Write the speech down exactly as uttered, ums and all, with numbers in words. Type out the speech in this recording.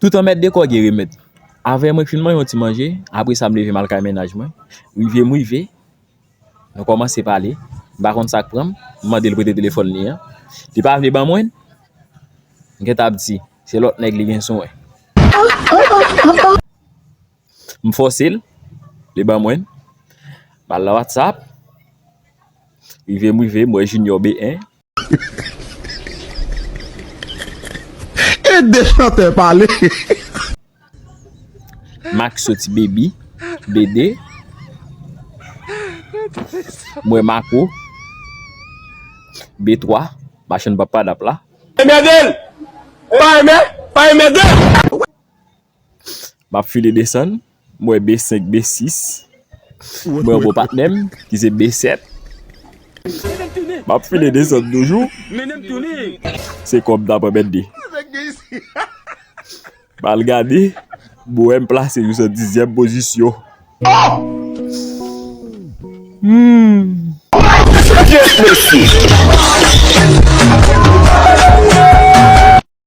Tout anmède kò gen remèd. Avè mwen k fin manje yon ti manje, apre sa m leve m al kay mennaj mwen. Rive m rive, nou kòmanse pale. M pa konn sa k pran m, m mande l prete telefòn li an. Li pa vle ban mwen l, m gentan ap di, se lòt nèg li gen sou mwen. M fòse l, li ban mwen l. M al nan WhatsApp, rive m rive, m wè Junior B en. Ede chantè pale. Max soti Baby, B de. M wè Marco, B twa, machann pap padap la. Enmède l! Pa enmè, pa enmède l! M ap file desann, m wè B senk, B sis. M wè yon bon patnè m ki se B sèt. M ap file desann toujou. Se kòb m ta pran mèt de. M al gade, m wè m plase nou sou dizyèm pozisyon. Hmm. Yes, mesye.